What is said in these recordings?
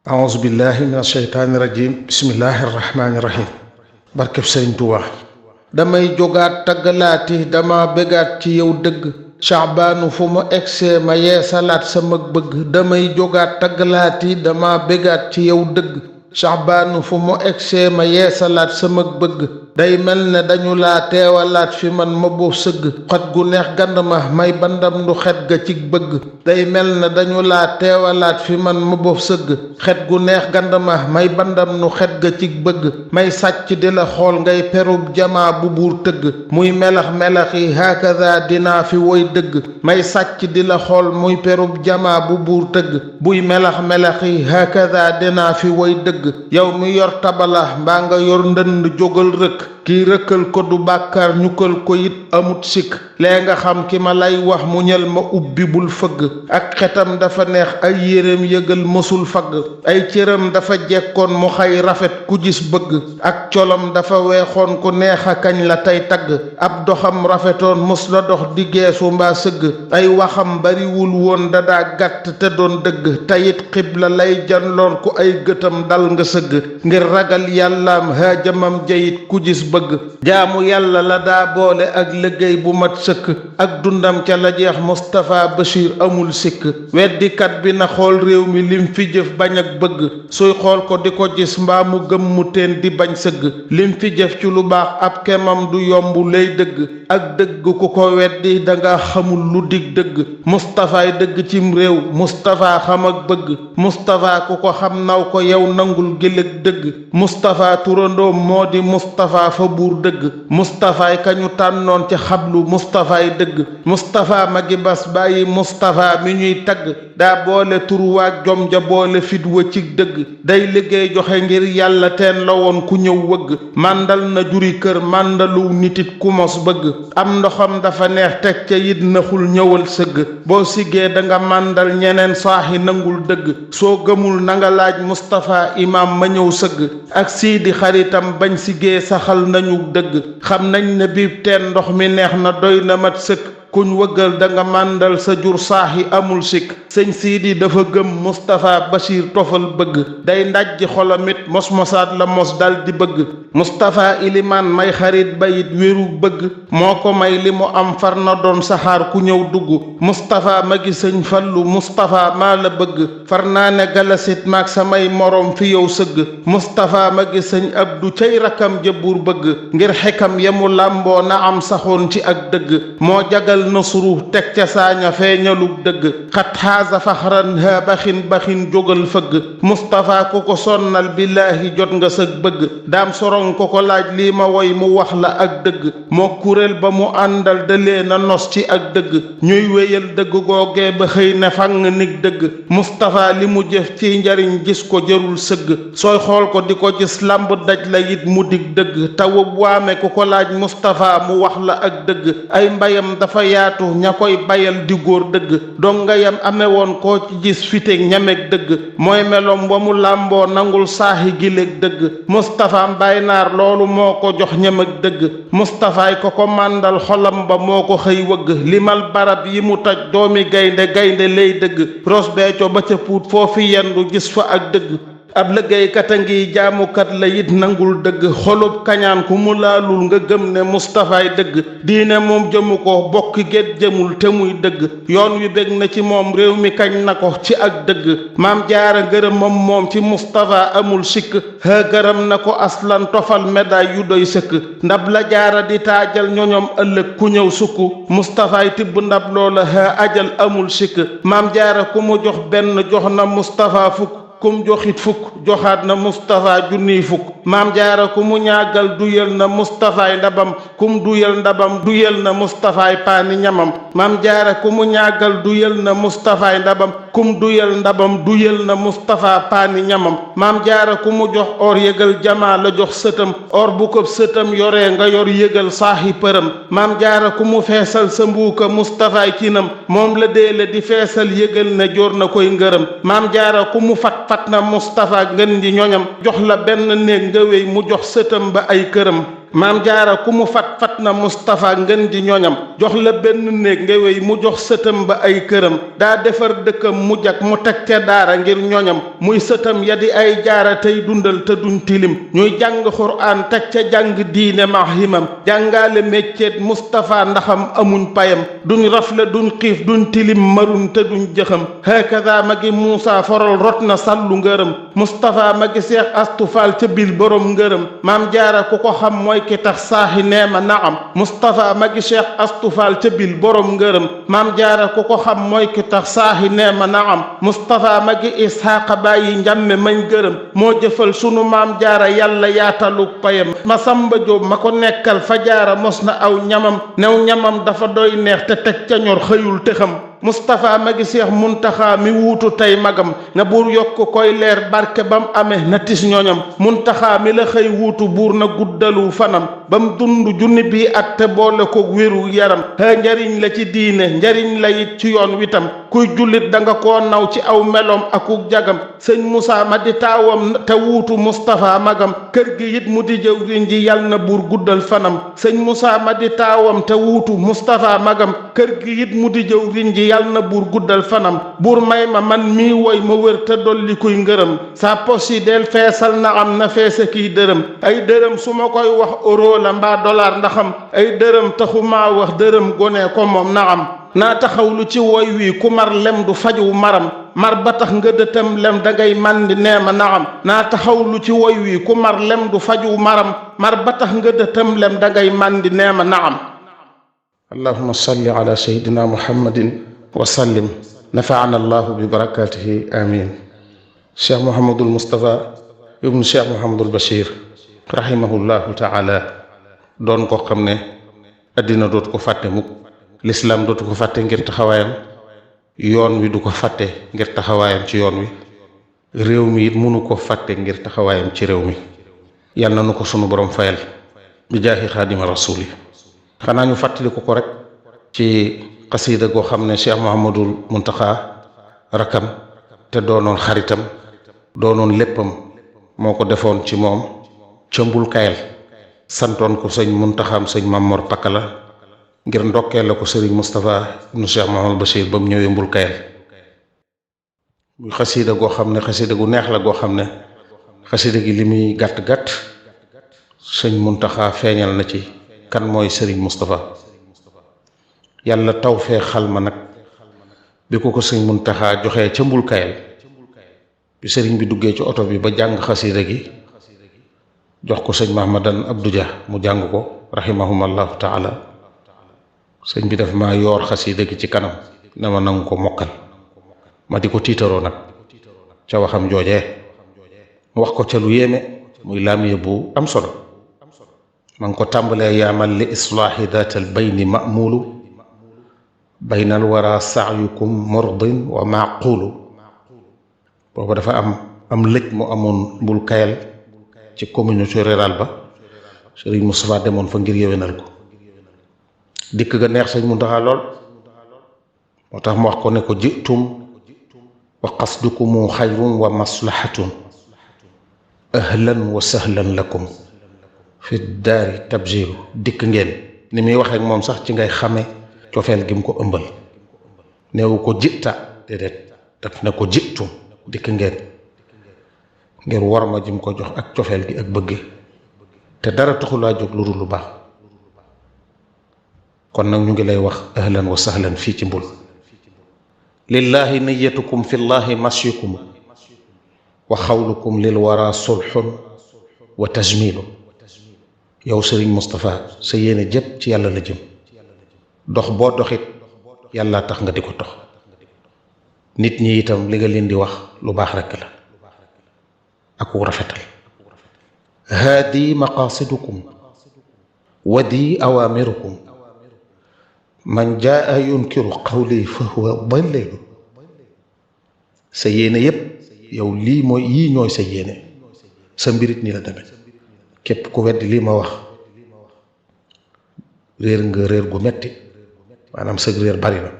aouzu billahi min asheytaani rajim bismillahi rahmaani rahim barkeb sëriñ Tuuba damay jógaat taggalaati dama bégaat ci yow dëgg caxbaanu fu mu egsee ma yee salaat sama bëgg damay jógaat taggalaati dama bégaat ci yow dëgg caxbaanu fu mu egsee ma yee salaat sama bëgg day mel ne dañu laa teewalaat fi man ma boo sëgg xet gu neex gand ma may bandam ndu xet ga ci bëgg day mel ne dañu laa teewalaat fi man ma boo sëgg xet gu neex gand ma may bandam nu xet ga ci bëgg may sàcc di la xool ngay perub jamaa bu buur tëgg muy melax-melax yi hakaza dinaa fi woy dëgg may sàcc di la xool muy perub jamaa bu buur tëgg buy melax-melax yi hakaza dinaa fi woy dëgg yow mi yor tabala mbaa nga yor ndënd jógal rëkk kii rëkkal ko du bàkkaar ñukkal ko it amut sikk lee nga xam ki ma lay wax mu ñel ma ubbi bul fëgg ak xetam dafa neex ay yéreem yëgal mësul fagg ay cëram dafa jekkoon mu xay rafet ku gis bëgg ak colam dafa weexoon ku neex a kañ la tey tagg ab doxam rafetoon mës la dox di geesu mbaa sëgg ay waxam bariwul woon dadaa gàtt te doon dëgg teyit xibla lay janloon ku ay gëtam dal nga sëgg ngir ragal yàllaam haajamam jayit ku gis bëgg jaamu yàlla la daa boole ak liggéey bu mat sëkk ak dundam ca la jeex Moustapha Bachir amul sikk weddikat bi na xool réew mi lim fi jëf bañ ak bëgg suy xool ko di ko gis mbaa mu gëm mu teen di bañ sëgg lim fi jëf ci lu baax ab kemam du yomb lay dëgg ak dëgg ku ko weddi danga xamul lu dig dëgg Moustaphaay dëgg cim réew Moustapha xam ak bëgg Moustapha ku ko xam naw ko yow nangul gëlëg dëgg Moustapha turandoom moo di Moustapha fa buur dëgg Moustaphaay kañu tànnoon ci xablu Moustaphaay dëgg Moustapha magi bas bàyyi Moustapha mi ñuy tagg daa boole turwaag jom ja boole fit wa ci dëgg day liggéey joxe ngir yàlla teen la woon ku ñëw wëgg màndal na juri kër màndalu nitit ku mos bëgg am ndoxam dafa neex teg ca yit naxul ñëwal sëgg boo siggee danga màndal ñeneen saaxi nangul dëgg soo gëmul nanga laaj Moustapha imam ma ñëw sëgg ak siidi xaritam bañ siggee saxal nañu dëgg xam nañ ne biib teen ndox mi neex na doy na mat sëkk kuñ wëggal danga màndal sa jur saaxi amul sikk sëñ siidi dafa gëm Moustapha Bachir tofal bëgg day ndajji xolamit mos-mosaat la mos dal di bëgg Moustapha ilimaan may xarit bayit wéru bëgg moo ko may li mu am far na doon saxaar ku ñëw dugg Moustapha magi sëñ fallu Moustapha maa la bëgg far naa ne galasit maag samay morom fi yow sëgg Moustapha magi sëñ abdu cay rakkam jëbbur bëgg ngir xekam yemu làmboo na am saxoon ci ak dëgg moo jagal nasru teg ca saaña feeñalug dëgg xat xaasa faxran ha baxin jógal fëgg Moustapha ku ko sonnal billaahi jot nga sëg bëgg daam sorong ko ko laaj lii ma woy mu wax la ak dëgg moo kuréel ba mu àndal dalee na nos ci ak dëgg ñuy wéyal dëgg googee ba xëy ne fang nig dëgg Moustapha li mu jëf ci njariñ gis ko jërul sëgg sooy xool ko di ko gis làmb daj la it mu dig dëgg tawub waame ku ko laaj Moustapha mu wax la ak dëgg ay mbayam dafa yaatu ña koy bayal di góor dëgg donga yam ame woon koo ci gis fiteeg ñameeg dëgg mooy melom wa mu làmboo nangul saaxi giléeg dëgg Moustapha mbay naar loolu moo ko jox ñameeg dëgg Moustaphaay ko ko màndal xolam ba moo ko xëy wëgg limal barab yi mu taj doomi gaynde lay dëgg Ross Béthio ba ca Pout foofi yendu gis fa ak dëgg ab liggéeykat a ngi jaamukat la it nangul dëgg xolub kañaan ku mu laalul nga gëm ne Moustaphaay dëgg diine moom jëmu ko bokki géet jëmul te muy dëgg yoon wi bég na ci moom réew mi kañ na ko ci ak dëgg maam jaara ngërëmam moom ci Moustapha amul sikk ha gërëm na ko aslan tofal médaille yu doy sëkk ndab la jaara di taajal ñoñom ëllëg ku ñëw sukk Moustaphaay tibb ndab loola ha ajal amul sikk maam jaara ku mu jox benn jox na Moustapha fukk kum joxit fukk joxaat na Moustapha junniy fukk maam jaara ku mu ñaagal duyal na Moustaphaay ndabam kum duyal ndabam duyal na Moustaphaay paani ñamam maam jaara ku mu ñaagal duyal na Moustaphaay ndabam kum duyal ndabam duyal na Moustapha paani ñamam maam jaara ku mu jox or yëgal jamaa la jox sëtam or bu ko sëtam yoree nga yor yëgal saaxi përëm maam jaara ku mu feesal sa mbuuka Moustaphaay cinam moom la déele di feesal yëgal ne joor na koy ngërëm maam jaara ku mu fat na Moustapha gën ji ñoñam jox la benn néeg nga wéy mu jox sëtam ba ay këram maam jaara ku mu fat na Mustapha ngën ji ñoñam jox la benn néeg nga wéy mu jox sëtam ba ay këram daa defar dëkkam mu jak mu teg ca daara ngir ñoñam muy sëtam ya di ay jaara tey dundal te duñ tilim ñuy jàng xuraan teg ca jàng diine mahimam jàngaale mécceet Mustapha ndaxam amuñ payam duñ rafle duñ xiif duñ tilim marun te duñ jëxam hakada magi Muusa forol rot na sàllu ngërëm Mustapha magi Seex Astu Faal ca bil borom ngërëm maam jaara ku ko xam mooy ki tax saaxi neema naam Mustapha magi Cheikh Astu Faal ca bil borom ngërëm maam jaara ku ko xam mooy ki tax saaxi neema naam Mustapha magi Isxaaqa bàyyi njàmme mañ gërëm moo jëfal sunu maam jaara yàlla yaatalu payam ma samba jóob ma ko nekkal fa jaara mos na aw ñamam new ñamam dafa doy neex te teg ca ñor xëyul te xam Mustapha magi Seex Muntaxa mi wuutu tey magam na buur yokk koy leer barke bam amee na tis ñoñam Muntaxa mi la xëy wuutu buur na guddalu fanam bam dund junni bii at te boole ko wéru yaram ha njariñ la ci diine njariñ la it ci yoon witam kuy jullit da nga koo naw ci aw meloom akuk jagam sëñ Musaa ma di taawam te wuutu Mustapha magam kër gi it mu di jëwriñ ji yal na buur guddal fanam sëñ Musaa ma di taawam te wuutu Mustapha magam kër gi it mu di jëwriñ ji yal na buur guddal fanam buur may ma man mii woy ma wër te dolli kuy ngërëm sa pos yi del feesal na am na feese kiy dërëm ay dërëm su ma koy wax euro la mbaa dollar ndaxam ay dërëm taxumaa wax dërëm gone ko moom na am naa taxaw lu ci woy wi ku mar lem du faju maram mar ba tax nga dëtam lem dangay màndi neema naam naa taxaw lu ci woy wi ku mar lem du faju maram mar ba tax nga dëtam lem dangay màndi neema naam allahumma salli ala sayyidina muhammadin wa sallim nafaana allahu bi barakatihi amin cheikh Mouhamadul Moustapha ibnu cheikh Mouhamadul Bachir rahimahullahu taala doon ko xam ne addina dootu ko fàtte mukk lislaam dootu ko fàtte ngir taxawaayam yoon wi du ko fàtte ngir taxawaayam ci yoon wi réew mi it mënu ko fàtte ngir taxawaayam ci réew mi yal na nu ko sunu borom fayal bi jaahi xaadima rasuli xanaa ñu fàttali ko rek ci xasiida goo xam ne Cheikh Mouhamadul Muntaxa rakam te doonoon xaritam doonoon léppam moo ko defoon ci moom ca mbul kayal santoon ko sëñ Muntaxaam sëñ Mamor Pakala ngir ndokkee la ko sëriñ Moustapha ibnu Cheikh Mouhamadul Bachir ba mu ñëwee mbul kayal muy xasiida goo xam ne xasiida gu neex la goo xam ne xasiida gi li muy gàtt-gàtt sëñ Muntaxa feeñal na ci kan mooy sëriñ Moustapha yàlla taw fee xal ma nag bi ko sëñ Muntaxa joxee ca mbul kayal bi sëriñ bi duggee ci oto bi ba jàng xasiida gi jox ko sëñ Mahmadan Abdou Dia mu jàng ko rahimahumallahu taala sëñ bi def maa yoor xasiida gi ci kanam ne ma nangu ko mokkal ma di ko tiitaroo nag ca waxam joojee mu wax ko ca lu yéeme muy laamiye bu am solo ma ngi ko tàmbalee yaamal li islaahi daatal bayni ma'mulu baynal wara saayukum mordin wa maaqulu boobu dafa am lëj mu amoon mbul kayal ci communauté rurale ba sëriñ Moustapha demoon fa ngir yéwénal ko dikk ga neex sëñ Muntaxa lool moo tax mu wax ko ne ko jitum wa qasdukumu xayrun wa maslahatun ahlan wa sahlan lakum fi daari tabjiru dikk ngeen ni muy waxee ak moom sax ci ngay xame cofeel gi mu ko ëmbal neewu ko jita déedéet daf ne ko jitum dikk ngeen ngir warma ji mu ko jox ak cofeel gi ak bëgg te dara taxulaa jóg lu dul lu baax kon nag ñu ngi lay wax ahlan wa sahlan fii ci mbul lillahi niyatukum fi llahi masyukum wa xawlukum lil wara sulxun wa tajmilu yow sëriñ Moustapha sa yéene jëpp ci yàlla la jëm dox boo doxit yàlla tax nga di ko dox nit ñi itam li nga leen di wax lu baax rekk la ak wu rafetal haadi maqasidukum wadi awamirukum man jaa yunkiru qawli fa huwa dalilu sa yéene yépp yow lii mooy yii ñooy sa yéene sa mbirit ni la demee képp ku weddi lii ma wax réer nga réer gu metti maanaam sëg réer bari na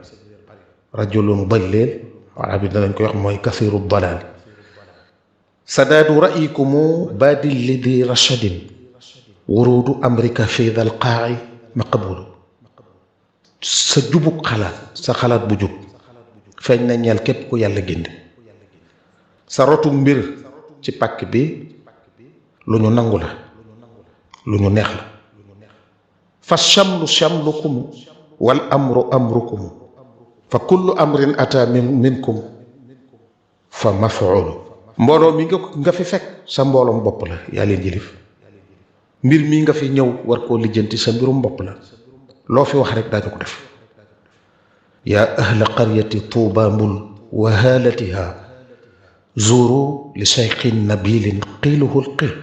rajulun dalleel wala bi danañ koy wax mooy kasiru dalal sadaadu ra'yikumu baadil li di rachadin wuruudu amrika fi dal qaa'i maqbulu sa jubug xalaat sa xalaat bu jub feeñ na ñeel képp ku yàlla gindi sa rotu mbir ci pàkk bi lu ñu nangu la lu ñu neex la fa shamlu shamlukum wal amru amrukum fa kullu amrin ata minkum fa maf'ulu mbooloo mi nga fi fekk sa mbooloom bopp la yaa leen jëlif mbir mi nga fi ñëw war koo lijjanti sa mbirum bopp la loo fi wax rek daañu ko def yaa ahla qaryati tuuba mbul wa haalatiha zuru li shaykhin nabilin qiiluhul qiil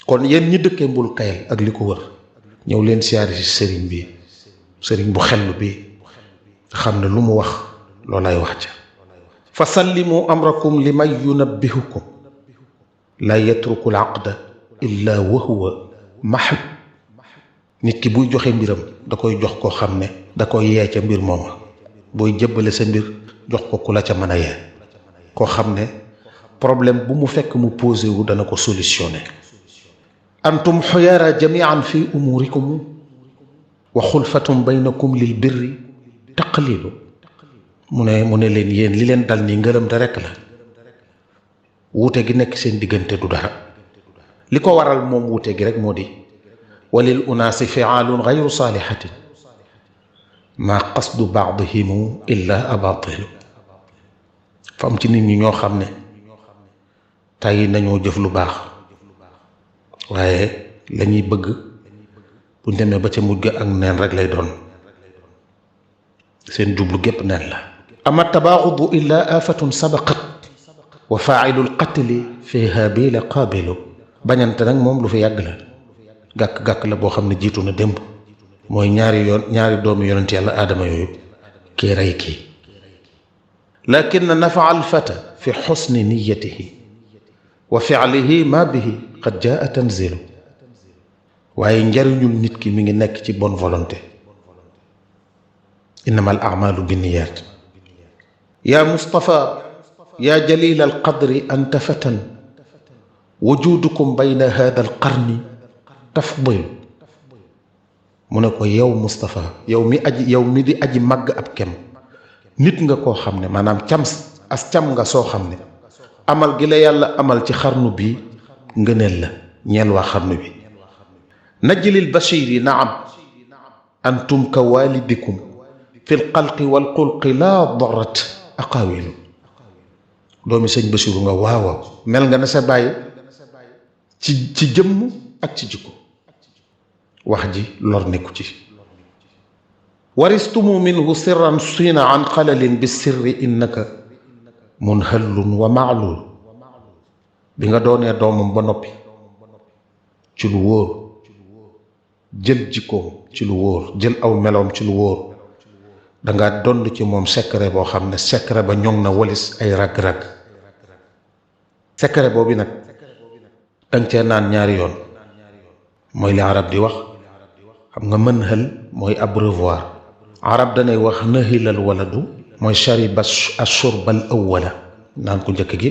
kon yéen ñi dëkkee mbul kayal ak li ko wër ñëw leen siyaari si sëriñ bi sëriñ bu xellu bi xam ne lu mu wax loolay wax ca fa sallimu amrakum li man yunabbihukum la yatruku al aqda illa wa huwa mahb nit ki buy joxe mbiram da koy jox koo xam ne da koy yee ca mbir mooma booy jëbbale sa mbir jox ko ku la ca mën a yee koo xam ne problème bu mu fekk mu posé wu dana ko solutionné antum xuyaara jamian fi umurikum wa xulfatum baynakum lil birri taqlilu mu ne leen yéen li leen dal nii ngërëm da rekk la wuute gi nekk seen diggante du dara li ko waral moom wuute gi rek moo di walil unaasi fiaalun gayru saalihatin maa qasdu baadihimu illa abatilu fa am ci nit ñi ñoo xam ne tàyyi nañoo jëf lu baax waaye lañuy bëgg bu demee ba ca mujj ga ak neen rek lay doon seen jublu gépp neen la ama tabaaxudu illa afatun sabaqat wa faailu lqatli fi habila qaabilu bañante nag moom lu fi yàgg la gàkk-gàkk la boo xam ne jiitu na démb mooy ñaari doomi yonent yàlla aadama yooyu kii rey kii lakin nafaa alfata fi xusni niyatihi wa fialihi ma bihi qad jaa tanzilu waaye njariñul nit ki mi ngi nekk ci bonne volonté innama al amalu binniyat ya mustafa ya jalil al qadri anta fatan wujudukum bayna hada al qarni tafdil mu ne ko yow Moustapha yow mi di aji màgg ab kem nit nga koo xam ne maanaam cam nga soo xam ne amal gi la yàlla amal ci xarnu bi ngëneel la ñeel waa xarnu bi najlil bashiri naam antum ka walidikum fi lxalqi walxulqi laa darat aqaawilu doomi sëñ Basiru nga waaw mel nga ne sa bàyyi ci jëmm ak ci jikko wax ji lor nekku ci waristumu minhu sirran sina an xalalin bi sirri innaka munhallun wa maalul bi nga doonee doomam ba noppi ci lu wóor jël jikkoom ci lu wóor jël aw meloom ci lu wóor danga dond ci moom secret boo xam ne secret ba ñoŋ na walis ay rag-rag secret boobu nag danga cee naan ñaari yoon mooy li arab di wax xam nga mën xël mooy abreuvoir arab danay wax nahilal waladu mooy shariba ashurba al awwala naan ku njëkk gi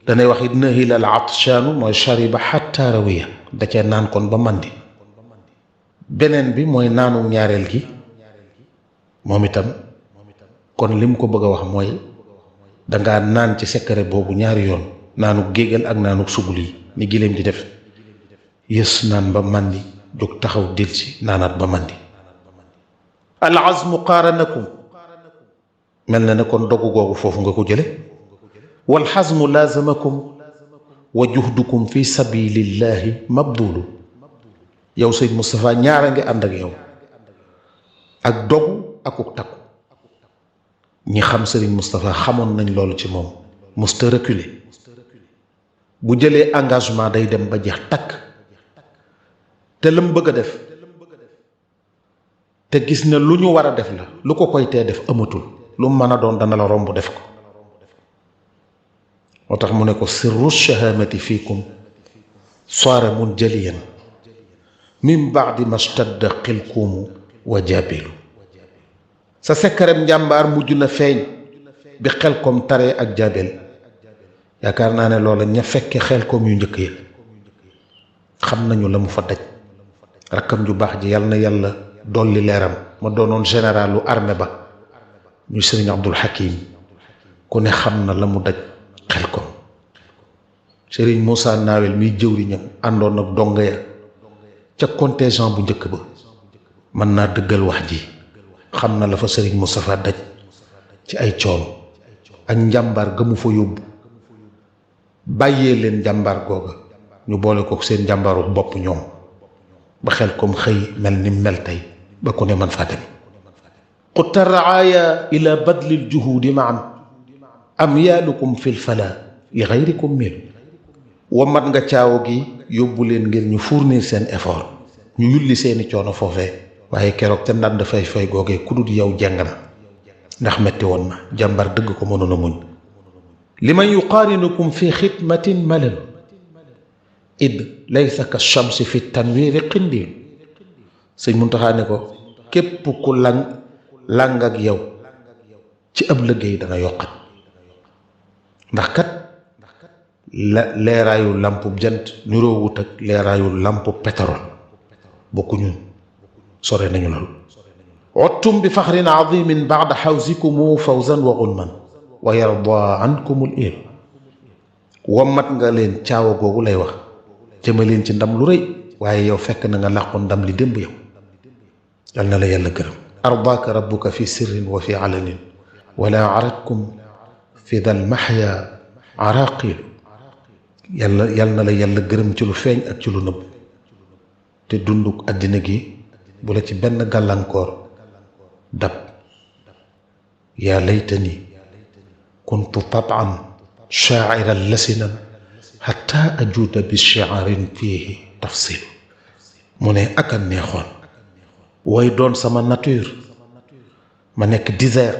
danay wax it nahilal atshaanu mooy shariba xatta rawiya da cee naan kon ba mandi beneen bi mooy naanu ñaareel gi moom itam kon lim ko bëgg a wax mooy dangaa naan ci secret boobu ñaari yoon naanu géegal ak naanu sugul yi ni giléem di def yës naan ba mandi jóg taxaw dil si naanaat ba mandi al azmu qaaranakum mel na ne kon dogu googu foofu nga ko jële wal xazmu laazamakum wa juhdukum fi sabilillahi mabdulu yow sëñ Moustapha ñaara ngi ànd ak yow ak dogu akuk takku ñi xam sëriñ Moustapha xamoon nañ loolu ci moom musta reculer bu jëlee engagement day dem ba jeex takk te lam bëgg a def te gis ne lu ñu war a def la lu ko koy tee def amatul lu mu mën a doon dana la romb def ko moo tax mu ne ko sirru shahamati fiikum saara munjaliyan min baadi ma stadda xilkuumu wa jaabilu sa sekkarem njàmbaar mujj na feeñ bi xel kom tare ak jaabel yaakaar naa ne loola ña fekke xel kom yu njëkk ya xam nañu la mu fa daj. rakkam ju baax ji yàlla na yàlla dolli leeram ma doonoon généralu armée ba ñu sëriñ Abdul Hakim ku ne xam na la mu daj xel ko. sëriñ Moussa Nawel miy jëwriñam àndoon ak donga ya ca contingent bu njëkk ba mën naa dëggal wax ji. xam na la fa sëriñ Moustapha daj ci ay coono ak njàmbaar ga mu fa yóbbu bàyyee leen njàmbaar googa ñu boole ko seen njàmbaaru bopp ñoom ba xel kom xëy mel ni mel tey ba ku ne man faa dem. qutta raaya ila badlil juhudi maan amyaalukum fil fala li xayrikum miil wamat nga caawa gi yóbbu leen ngir ñu fournir seen effort ñu yulli seeni coono foofee waaye keroog ca ndànd fay fay googee ku dul yow jeng na ndax metti woon na jàmbar dëgg ko mënoon a muñ. liman yuqaarinukum fi xidmatin malal id laysa ka shamsi fi tanwiiri qindiin. sëñ Muntaxa ne ko képp ku lang ak yow ci ab liggéey dana yokkat ndax kat leeraayu làmpu jant niroowut ak leeraayu làmpu pétrole bokkuñu sore nañu lool. ottum bi faxrin azimin baada xawsikumu fawzan wa gulman wa yarda ankumul il. wommat nga leen caawa googu lay wax jëma leen ci ndam lu rëy waaye yow fekk na nga làqu ndam li démb yow yal na la yàlla gërëm. ardaaka rabbuka fi sirrin wa fi alanin wala aradkum fi dal maxya araqilu. yal na la yàlla gërëm ci lu feeñ ak ci lu nëbb te dunduk àddina gi bu la ci benn gàllankoor dab. yaa laytani kuntu taban shaa'iran lasinan hatta ajuuda bi shi'arin fiihi tafsil. mu ne ak a neexoon way doon sama nature ma nekk désert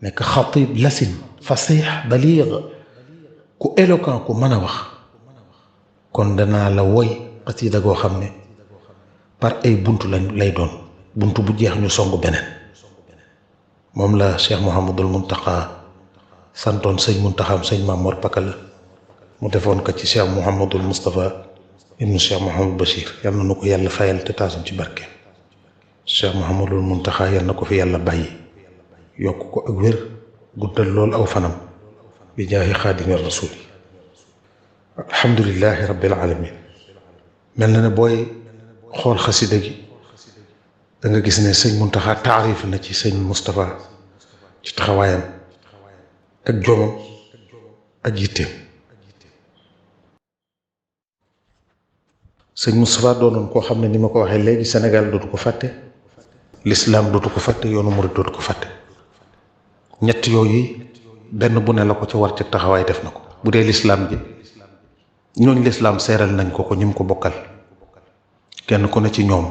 nekk xatib lasin fasix baliig ku éloquent ku mën a wax kon danaa la woy xasida goo xam ne par ay buntu lay doon buntu bu jeex ñu song beneen. moom la Cheikh Mouhamadul Muntaxa santoon sëñ Muntaxam sëñ Mamor Pakala mu defoon ko ci Cheikh Mouhamadul Moustapha ibnu Cheikh Mouhamad Bachir yal na nu ko yàlla fayal te taasum ci barke. Cheikh Mouhamadul Muntaxa yal na ko fi yàlla bàyyi yokk ko ak wér guddal lool aw fanam bi jaahi xaadimi rasul. alhamdulilahi rabbil alamin. mel na ne booy xool xasida gi da nga gis ne sëñ Muntaxa taarif na ci sëñ Moustapha ci taxawaayam ak jomam ak yitteem. sëñ Moustapha doonoon koo xam ne ni ma ko waxee léegi Sénégal dootu ko fàtte, l'islam dootu ko fàtte, yoonu murid dootu ko fàtte. ñett yooyu benn bu ne la ko ca war ci taxawaay def na ko. bu dee l'islam ji ñooñ l'islam seeral nañ ko ñi mu ko bokkal kenn ku ne ci ñoom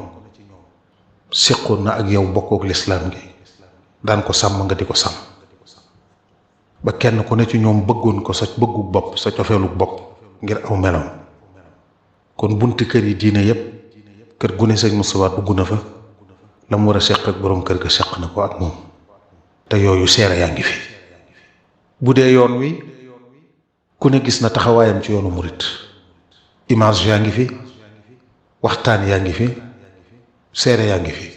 séqoon na ak yow bokkook l'islam gi daan ko sàmm nga di ko sàmm ba kenn ku ne ci ñoom bëggoon ko sa bëggu bopp sa cofeelu bopp ngir aw meloom. kon bunti kër yi diine yépp kër gu ne sëñ Moustapha dugg na fa la mu war a seq ak boroom kër ga seq na ko ak moom te yooyu seere yaa ngi fi. bu dee yoon wi ku ne gis na taxawaayam ci yoonu murit, image yaa ngi fi, waxtaan yaa ngi fi, seere yaa ngi fi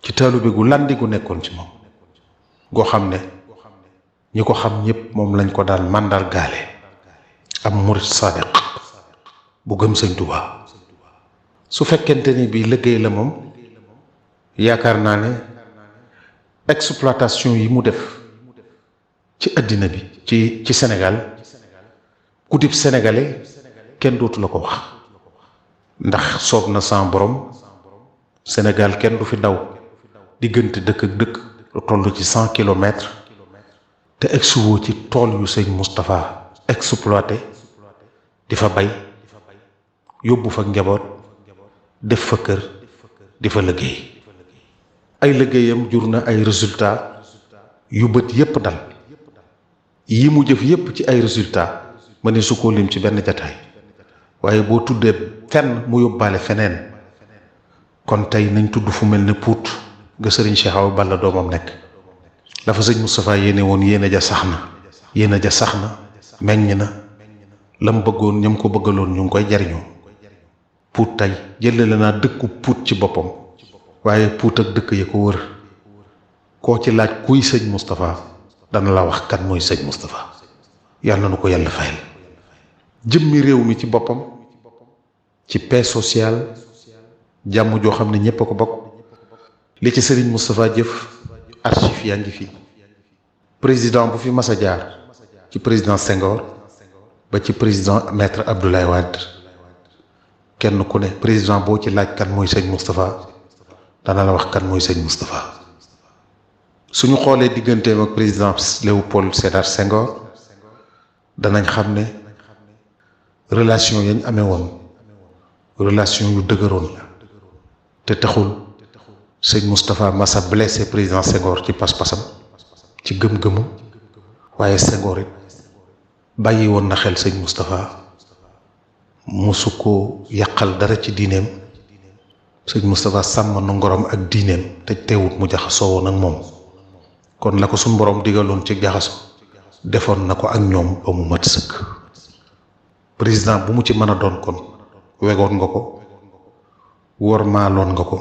ci taalibe gu landi gu nekkoon ci moom goo xam ne ñi ko xam ñëpp moom lañ ko daan màndargaale am murit sadiq bu gëm sëñ Tuubaa. su fekkente ni bii liggéey la moom yaakaar naa ne exploitation yi mu def ci àddina bi ci Sénégal ku dib sénégalais kenn dootu la ko wax ndax soob na sa borom Sénégal kenn du fi daw diggante dëkk ak dëkk lu toll ci 100 kilomètres te egsuwoo ci tool yu sëñ Moustapha exploité di fa bay yóbbu fa njaboot def fa kër di fa liggéey. ay liggéeyam jur na ay résultats yu bët yépp dal yi mu jëf yépp ci ay résultats ma ne su ko lim ci benn jataay waaye boo tuddee fenn mu yóbbaale feneen. kon tey nañ tudd fu mel ne Pout nga sëriñ Cheikh Awa Balla doomam nekk la fa sëñ Moustapha yéene woon yéene ja sax na meññ na lam bëggoon ñam ko bëggaloon ñu ngi koy jariñoo Pout tey jëlale naa dëkku Pout ci boppam waaye Pout ak dëkk yi ko wër koo ci laaj kuy sëñ Moustapha dana la wax kan mooy sëñ Moustapha. yàlla na nu ko yàlla fayal. jëmmi réew mi ci boppam ci paix sociale jàmm joo xam ne ñépp a ko bokk li ci sëriñ Moustapha jëf archive yaa ngi fi. président bu fi mas a jaar ci président Senghor ba ci président maître Abdoulaye Wade kenn ku ne président boo ci laaj kan mooy sëñ Moustapha dana la wax kan mooy sëñ Moustapha. suñu xoolee digganteem ak président Léopold Sédar Senghor danañ xam ne relation yañ amee woon relation yu dëgëroon la te taxul sëñ Moustapha masa blessé président Senghor ci pas-pasam ci gëm-gëmu waaye Senghor it bàyyi woon na xel sëñ Moustapha musu ko yàqal dara ci diineem. sëñ Moustapha sàmm na ngorom ak diineem te teewut mu jaxasoo woon ak moom kon la ko suñ borom digaloon ci jaxaso defoon na ko ak ñoom ba mu mat sëkk. président bu mu ci mën a doon kon wegoon nga ko wormaaloon nga ko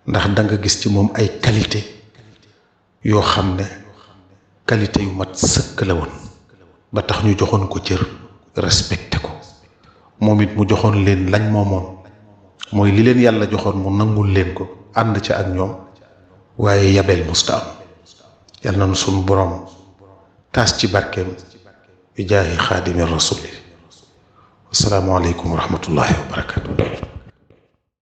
ndax da nga gis ci moom ay qualité yoo xam ne qualité yu mat sëkk la woon ba tax ñu joxoon ko cër respecté ko. moom it mu joxoon leen lañ moomoon mooy li leen yàlla joxoon mu nangul leen ko ànd ca ak ñoom waaye yabel musta am. yal na nu sunu borom taas ci barkeem bi jaahi xaadimi rasuli. assalaamu aleykum wa rahmatullahi wa barakatu.